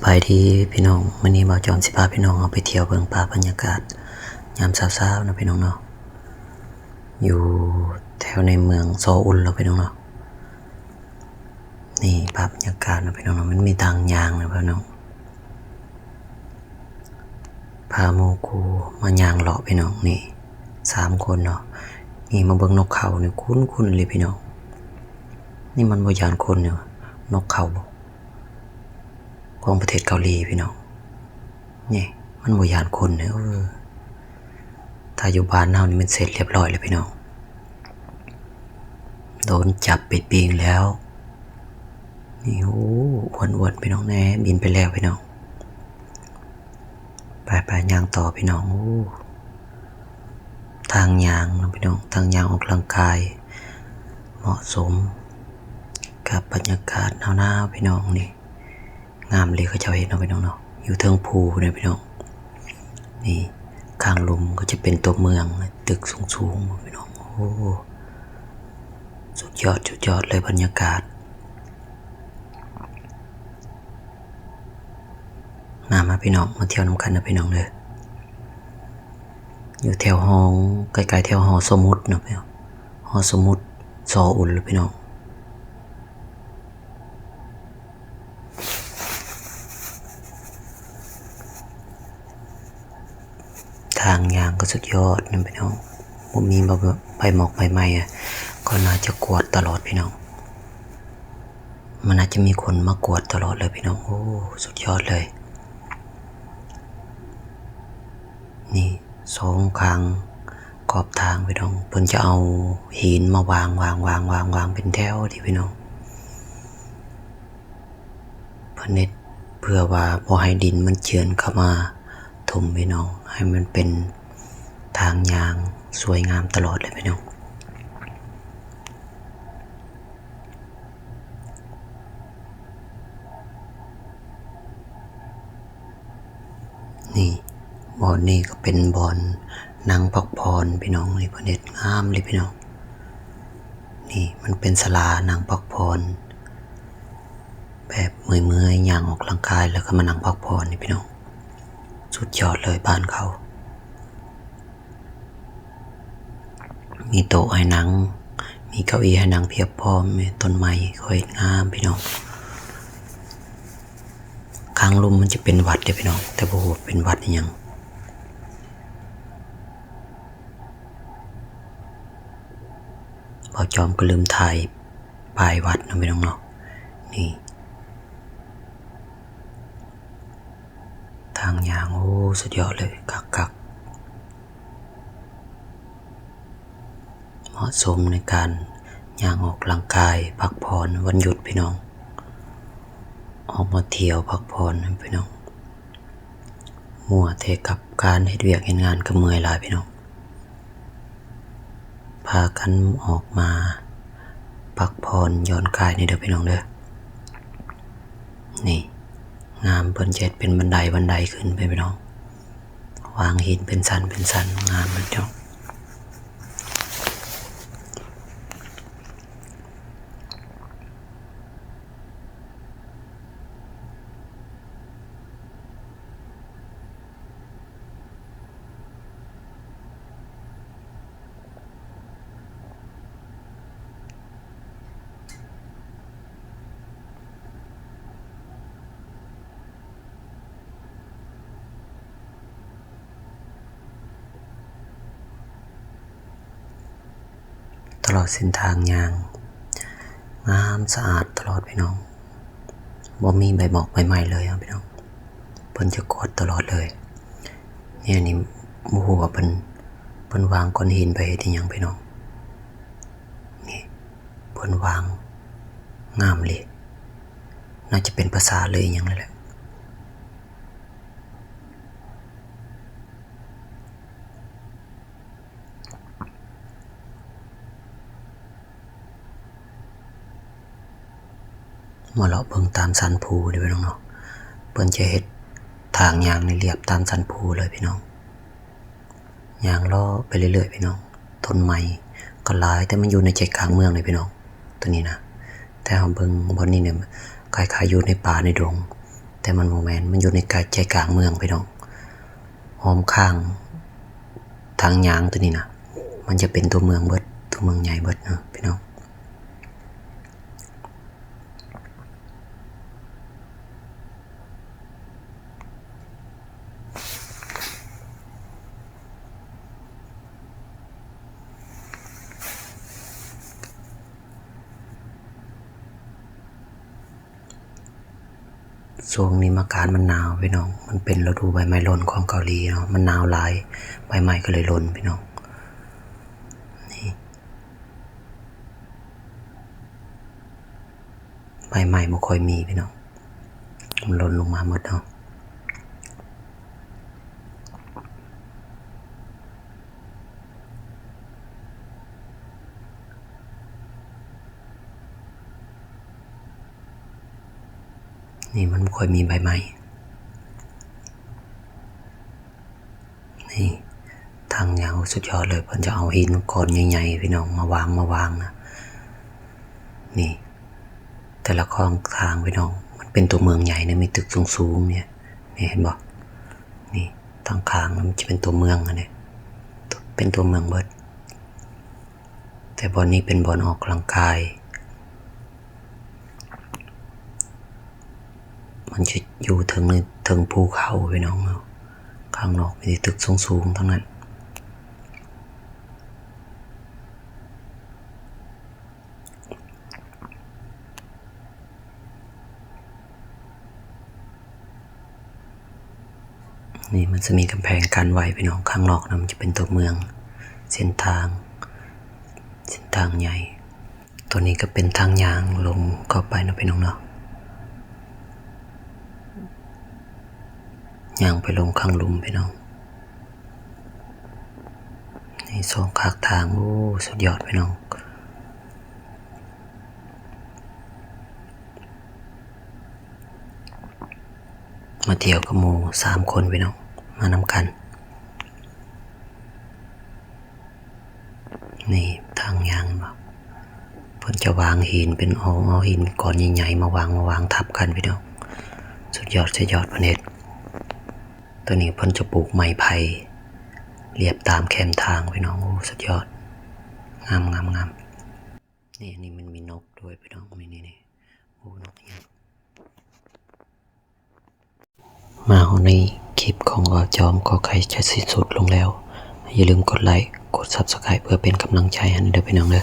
ສະບາຍດີພີ່ນ້ອງ, ມື້ນີ້ບ່າວຈອມຊິພາພີ່ນ້ອງເຮົາໄປທ່ຽວເບິ່ງພາບບັນຍາກາດຍາມເຊົ້າໆເນາະພີ່ນ້ອງເນາະ, ຢູ່ແຖວໃນເມືອງຊໍອຸນເນາະພີ່ນ້ອງເນາະ. ນີ້ພາບບັນຍາກາດເນາະພີ່ນ້ອງເນາະ, ມັນມີທາງຍ່າງເນາະພີ່ນ້ອງ. ພາໝູ່ຄູ່ມາຍ່າງເລາະພີ່ນ້ອງ, ນີ້ສາມຄົນເນາະ. ນີ້ມາເບິ່ງນົກເຂົານີ້, ຄຸ້ນໆເລີຍພີ່ນ້ອງ. ນີ້ມັນບໍ່ຢ້ານຄົນນີ້ຫວາ? ນົກເຂົາບໍ່? ຂອງປະເທດເກົາຫຼີພີ່ນ້ອງ. ນີ້ມັນບໍ່ຢ້ານຄົນເດີ. ເອີ ຖ້າຢູ່ບ້ານເຮົານີ້ແມ່ນເສັດລຽບຮ້ອຍແລ້ວພີ່ນ້ອງ, ໂດນຈັບໄປປີ້ງແລ້ວ. ນີ້ ໂອ້ ອ້ວນໆ ພີ່ນ້ອງແນ່, ບິນໄປແລ້ວພີ່ນ້ອງ. ໄປໆ ຍ່າງຕໍ່ພີ່ນ້ອງ. ໂອ້ ທາງຍ່າງເນາະພີ່ນ້ອງ, ທາງຍ່າງອອກກຳລັງກາຍ ເໝາະສົມກັບບັນຍາກາດໜາວໆ ພີ່ນ້ອງ. ນີ້ ງາມເລີຍເຂົາເຈົ້າເຮັດເນາະພີ່ນ້ອງເນາະ, ຢູ່ເທິງພູພຸ້ນນະພີ່ນ້ອງ. ນີ້ຂ້າງລຸ່ມກໍຈະເປັນຕົວເມືອງ, ຕຶກສູງໆ ພີ່ນ້ອງ. ໂອ້ ສຸດຍອດ ສຸດຍອດເລີຍບັນຍາກາດ. ມາ ມາພີ່ນ້ອງ, ມາທ່ຽວນຳກັນນະພີ່ນ້ອງເດີ. ຢູ່ແຖວຫໍ ໃກ້ໆ ແຖວຫໍສົມຸດເນາະພີ່ນ້ອງ, ຫໍສົມຸດຊໍອຸນລະພີ່ນ້ອງ. ທາງຍ່າງກໍສຸດຍອດນະພີ່ນ້ອງ, ບໍ່ມີ ໃບໝອກໃບໄມ້ ກໍໜ້າຈະກວດຕະຫຼອດພີ່ນ້ອງ. ມັນໜ້າຈະມີຄົນມາກວດຕະຫຼອດເລີຍພີ່ນ້ອງ. ໂອ້ ສຸດຍອດເລີຍ. ນີ້ສອງຂ້າງຂອບທາງພີ່ນ້ອງ, ເພິ່ນຈະເອົາຫີນມາວາງ ວາງ ວາງ ວາງ ວາງເປັນແຖວນີ້ພີ່ນ້ອງ. ເພິ່ນເຮັດເພື່ອວ່າບໍ່ໃຫ້ດິນມັນເຈື່ອນເຂົ້າມາຖົມພີ່ນ້ອງ, ໃຫ້ມັນເປັນທາງຍ່າງສວຍງາມຕະຫຼອດເລີຍພີ່ນ້ອງ. ນີ້ ບ່ອນນີ້ກໍເປັນບ່ອນນັ່ງພັກຜ່ອນພີ່ນ້ອງ, ນີ້ເພິ່ນເຮັດງາມເລີຍພີ່ນ້ອງ. ນີ້ມັນເປັນສາລານັ່ງພັກຜ່ອນ ແບບເມື່ອຍໆ ຍ່າງອອກກຳລັງກາຍ ແລ້ວກໍມານັ່ງພັກຜ່ອນນີ້ພີ່ນ້ອງ. ສຸດຍອດເລີຍບ້ານເຂົາ. ມີໂຕະໃຫ້ນັ່ງ, ມີເກົ້າອີ່ໃຫ້ນັ່ງພຽບພ້ອມ, ມີຕົ້ນໄມ້ເຂົາເຮັດງາມພີ່ນ້ອງ. ຂ້າງລຸ່ມມັນຈະເປັນວັດເດ້ພີ່ນ້ອງ, ແຕ່ບໍ່ຮູ້ວ່າເປັນວັດອີ່ຫຍັງ. ບ່າວຈອມກໍລືມຖ່າຍປ້າຍວັດເນາະພີ່ນ້ອງເນາະ. ນີ້ ທາງຍ່າງ ໂອ້ ສຸດຍອດເລີຍ, ຄັກໆ. ເໝາະສົມໃນການຍ່າງອອກກຳລັງກາຍພັກຜ່ອນວັນຢຸດພີ່ນ້ອງ, ອອກມາທ່ຽວພັກຜ່ອນພີ່ນ້ອງ. ມົວແຕ່ກັບການເຮັດວຽກເຮັດງານກໍເມື່ອຍຫຼາຍພີ່ນ້ອງ. ພາກັນອອກມາພັກຜ່ອນຢ່ອນກາຍນີ້ເດີພີ່ນ້ອງເດີ. ນີ້ງາມ, ເພິ່ນຈະເຮັດເປັນບັນໄດ ບັນໄດຂຶ້ນໄປພີ່ນ້ອງ, ວາງຫີນເປັນຊັ້ນເປັນຊັ້ນ, ງາມເລີຍພີ່ນ້ອງ. ຕະຫຼອດເສັ້ນທາງຍ່າງ ງາມສະອາດຕະຫຼອດພີ່ນ້ອງ, ບໍ່ມີໃບໝອກໃບໄມ້ເລີຍພີ່ນ້ອງ, ເພິ່ນຈະກວດຕະຫຼອດເລີຍ. ນີ້ ອັນນີ້ບໍ່ຮູ້ວ່າເພິ່ນ ເພິ່ນວາງກ້ອນຫີນໄປເຮັດອີ່ຫຍັງພີ່ນ້ອງ. ນີ້ ເພິ່ນວາງງາມເລີຍ, ໜ້າຈະເປັນປາສາດ ຫຼື ອີ່ຫຍັງນີ້ແຫຼະ. ມາເລາະເບິ່ງຕາມສັນພູເດີພີ່ນ້ອງເນາະ, ເພິ່ນຈະເຮັດທາງຍ່າງໃນລຽບຕາມສັນພູເລີຍພີ່ນ້ອງ. ຍ່າງເລາະໄປເລື້ອຍໆ ພີ່ນ້ອງ. ຕົ້ນໄມ້ກໍຫຼາຍ, ແຕ່ມັນຢູ່ໃນໃຈກາງເມືອງເລີຍພີ່ນ້ອງ ຕົວນີ້ນະ. ແຕ່ເຮົາເບິ່ງບ່ອນນີ້ນີ້ ຄ້າຍໆຢູ່ໃນປ່າໃນດົງ, ແຕ່ມັນບໍ່ແມ່ນ ມັນຢູ່ໃນກາງ ໃຈກາງເມືອງພີ່ນ້ອງ. ອ້ອມຂ້າງທາງຍ່າງຕົວນີ້ນະ ມັນຈະເປັນຕົວເມືອງເບິດ ຕົວເມືອງໃຫຍ່ເບິດເນາະພີ່ນ້ອງ. ຊ່ວງນີ້ອາກາດມັນໜາວພີ່ນ້ອງ, ມັນເປັນລະດູໃບໄມ້ຫຼົ່ນຂອງເກົາຫຼີເນາະ, ມັນໜາວຫຼາຍ ໃບໄມ້ກໍເລີຍຫຼົ່ນພີ່ນ້ອງ. ນີ້ ໃບໄມ້ບໍ່ຄ່ອຍມີພີ່ນ້ອງ, ມັນຫຼົ່ນລົງມາໝົດເນາະ. ນີ້ມັນບໍ່ຄ່ອຍມີໃບໄມ້. ນີ້ທາງຍາວສຸດຍອດເລີຍ, ເພິ່ນຈະເອົາຫີນກ້ອນໃຫຍ່ໆ ພີ່ນ້ອງ ມາວາງ ມາວາງນະ. ນີ້ແຕ່ລະຂ້ອງທາງພີ່ນ້ອງ ມັນເປັນຕົວເມືອງໃຫຍ່ນະ, ມີຕຶກສູງໆ ນີ້ ນີ້ເຫັນບໍ່? ນີ້ທາງຂ້າງມັນຈະເປັນຕົວເມືອງອັນນີ້ ເປັນຕົວເມືອງເບິດ. ແຕ່ບ່ອນນີ້ເປັນບ່ອນອອກກຳລັງກາຍ, ມັນຈະຢູ່ເທິງ ເທິງພູເຂົາພີ່ນ້ອງເນາະ. ຂ້າງນອກມີແຕ່ຕຶກສູງໆ ທັງນັ້ນ. ນີ້ມັນຈະມີກຳແພງກັ້ນໄວ້ພີ່ນ້ອງ, ຂ້າງນອກນະມັນຈະເປັນຕົວເມືອງ, ເສັ້ນທາງ ເສັ້ນທາງໃຫຍ່. ຕົວນີ້ກໍເປັນທາງຍ່າງລົງເຂົ້າໄປເນາະພີ່ນ້ອງເນາະ, ຍ່າງໄປລົງຂ້າງລຸ່ມພີ່ນ້ອງ. ໃນຊ່ອງຄາກທາງ ໂອ້ ສຸດຍອດພີ່ນ້ອງ. ມາທ່ຽວກັບໝູ່ສາມຄົນພີ່ນ້ອງ ມານຳກັນ. ນີ້ທາງຍ່າງເນາະ, ເພິ່ນຈະວາງຫີນເປັນ ເອົາ ເອົາຫີນກ້ອນໃຫຍ່ໆ ມາວາງ ມາວາງທັບກັນພີ່ນ້ອງ. ສຸດຍອດ ສຸດຍອດ ເພິ່ນເຮັດ. ຕົວນີ້ເພິ່ນຈະປູກໄມ້ໄຜ່ລຽບຕາມແຄມທາງພີ່ນ້ອງ. ໂອ້ ສຸດຍອດ ງາມ ງາມ ງາມ. ນີ້ ນີ້ມັນມີນົກດ້ວຍພີ່ນ້ອງ. ນີ້ ນີ້ ນີ້ ໂອ້ ນົກອີຫຍັງ. ມາຮອດນີ້ ຄລິບຂອງບ່າວຈອມກໍໃກ້ຈະສິ້ນສຸດລົງແລ້ວ. ຢ່າລືມກົດໄລ ກົດ Subscribe ເພື່ອເປັນກຳລັງໃຈໃຫ້ເດີພີ່ນ້ອງເດີ.